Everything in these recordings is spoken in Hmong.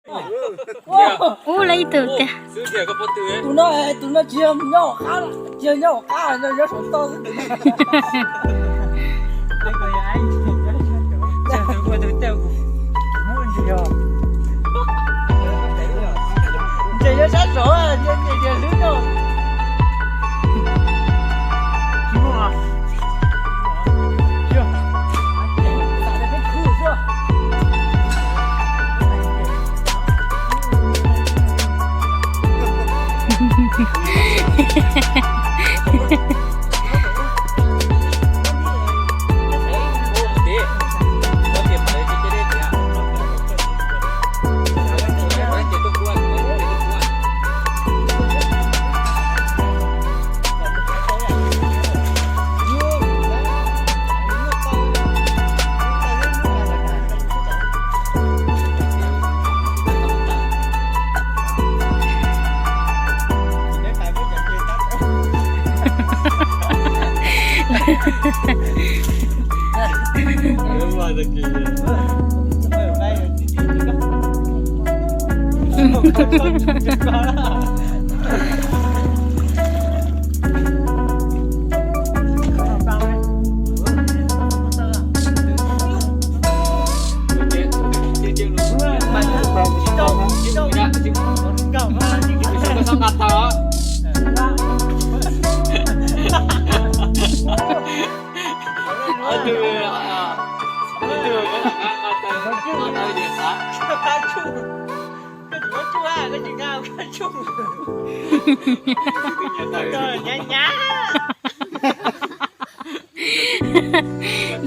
Ub, lawv ib tug tiag. Tus no, tus no tsis yog nyob hauv qab, tsis yog nyob hauv qab, nyob saum toj xwb. Ntshe nyob sab saud, ntshe ntshe hlwb no. Ntxawm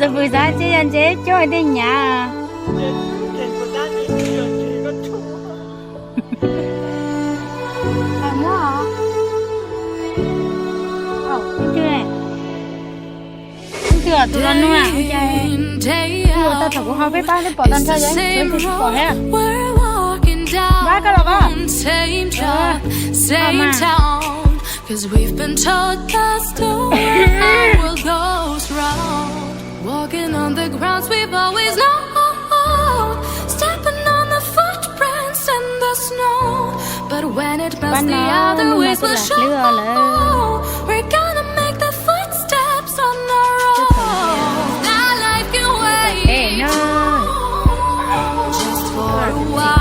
Pwm xav ces yog ntses cuab thiaj nyav. Ib tug, tus no nua, ua tau thaum kuv ho peb pab peb pom tag nrho, yog tsis pom thiab. Npab koj los koj. Koj mas. Cause we've been told the story and we'll go strong. Walking on the grounds we've always known. Stepping on the footprints in the snow. But when it melts, the other ways will show. We're gonna make the footsteps on our own. That life can wait. Just for a while.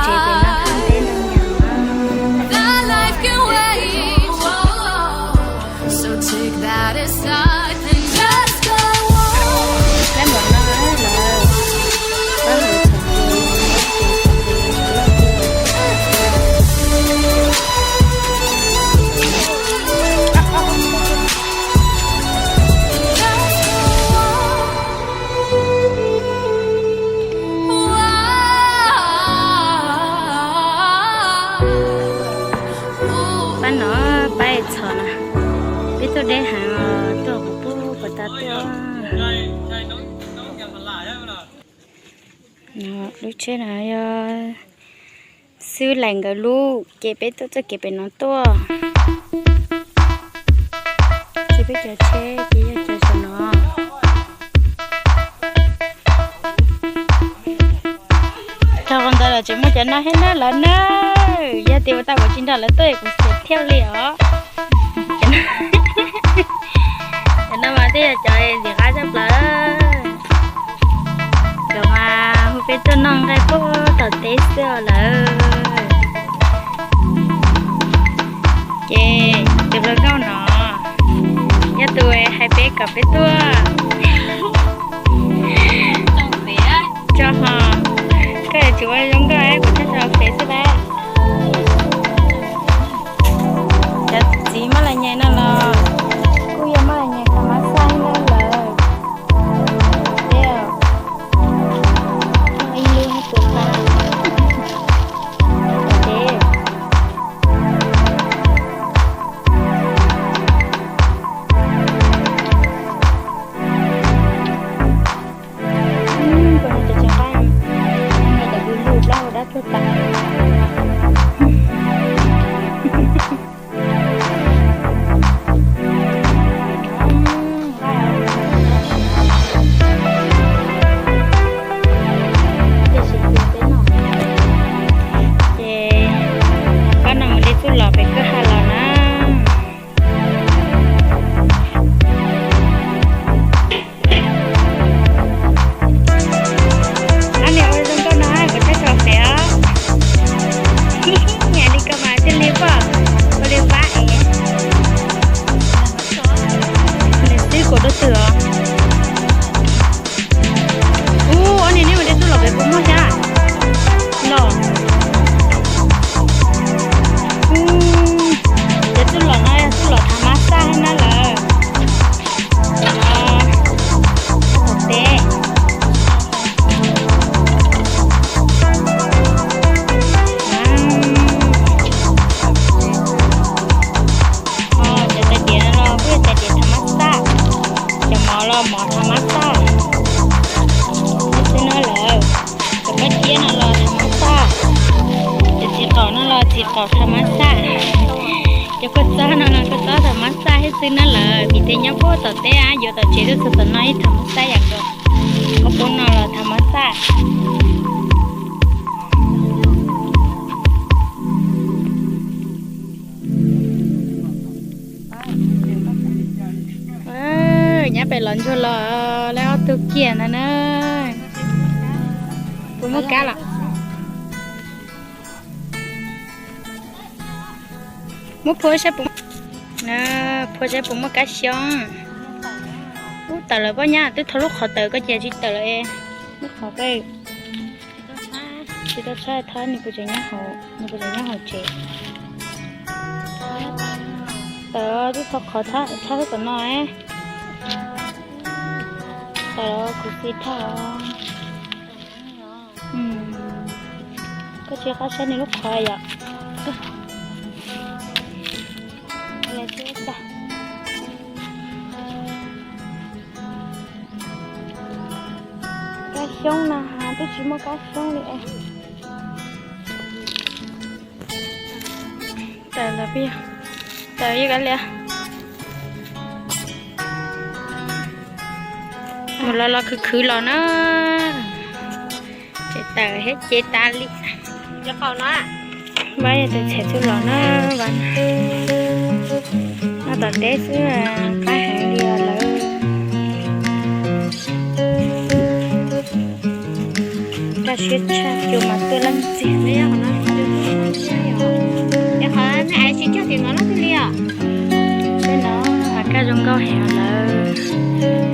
That life can wait. So take that aside and just go on. Pab no, pab txhos na, peb tuaj deb heev os, tuaj kuv pub puas tas tuaj. Lub tsheb no yog xwb laim nkawd lub, ces peb tuaj txoj kev pem no tuaj. Ces peb cov tsheb ces yog cov saum no. Thaum ntawd los tseem muaj cov no thiab na lawv na. Yog tias ua tau kuv tsis nrog lawv tuaj kuv xiam thiab li os. Cov no mas twb yog cov ntxim qab tshaj plaws. Cov mas hu peb tuaj noj nqaij puag tom teb xwb os lawm. Ces tus hluas nkauj no yog tus hais peb kom peb tuaj. Tso ho, koj yuav tsum ua zoo nkauj kuv thiaj tso fev xwb lawm. Cov txiv maj las nyas no los kuj yog maj las nyas kha mab xaj na lawm. Thiab ib lub tus qab. Tham mab xaj, cov kua txob no los kua txob tham mab xaj thiab xwb na lawm, vim tias nyob puag tom teb yuav tom tsev tuaj txog tom no ib tham mab xaj yam nkaus, muab pub no los tham mab xaj. Nyab pem los ntsuag los, lawv ob tug kiag ntag na. Puas muaj kab los? Muab phua saib puas, phua saib puas muaj kab xyoob. Ub, tawm lawm pob nyab, twb thau lub qhov tawm koj cia tsis tawm lawm. Lub qhov koj tsis tau tshab, thab nws puas tseem nyob hauv, nws puas tseem nyob hauv tsev. Tawm twb thau qhov tshab tom no. Tawm kuv txiv thaj. Koj tsis qab saib nws lub qhov yom. Kab xyoob na has twb tsis muaj kab xyoob li. Tawm los peb, tawm ib kab liam. Mus los los khwv khwv los na. Ces tawm thiab ces tas li. Vaj yog tus txhais txuj los na, vaj no tom teb xwb, qab heev li os lawv. Kaj siab tshaj, cua mas tuaj leej txiag. Tej no a kaj zoo nkauj heev os lawv.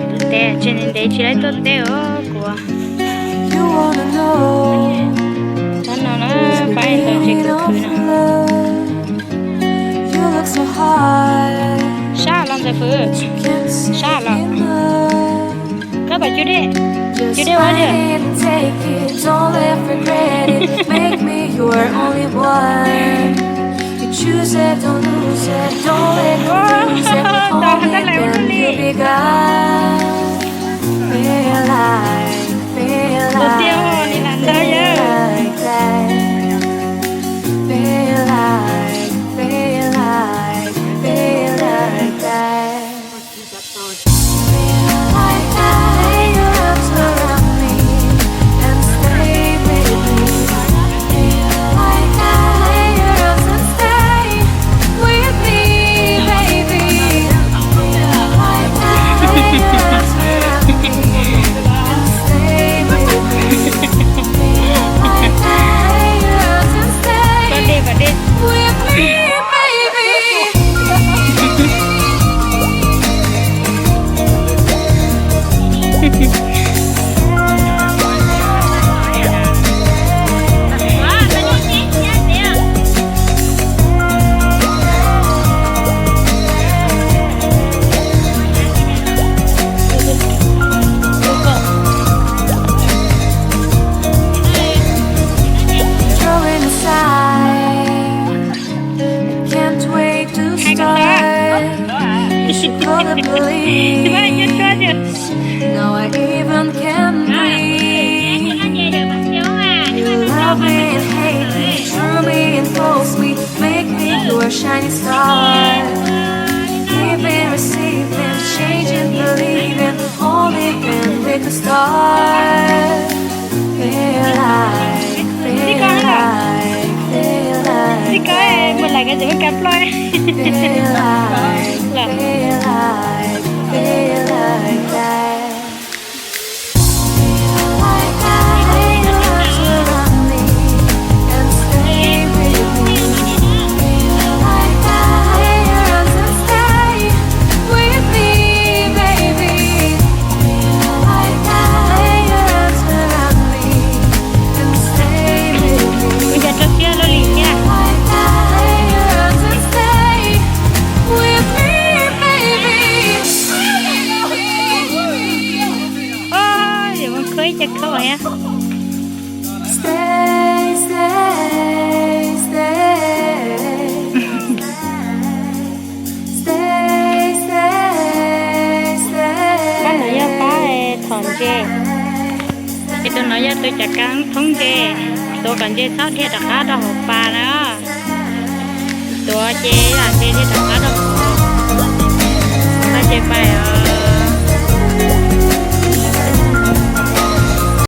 Tus teb tseem ntev tsis laib tuaj teb os kuv. Tab no na, pab ntawd tseem khwv khwv no. Sab los ntxawm fwv, sab los. Koj tom cub dej, cub dej ua dej. Tus tiag li lam ntawd yawg. Tib koj mus lawm koj tseem muaj kab ploj lawm. Kuv cas rau siab luaj li thiab. Oj, yog mus khawb ib co khawb thiab. Pab no yog pab thom ntses, es tus no yog tus cav kab thoob ntses, tua kom ntses txhob dhia rov qab rau hauv pas na. Ces lam ces thiaj rov qab rau, pais ces pais.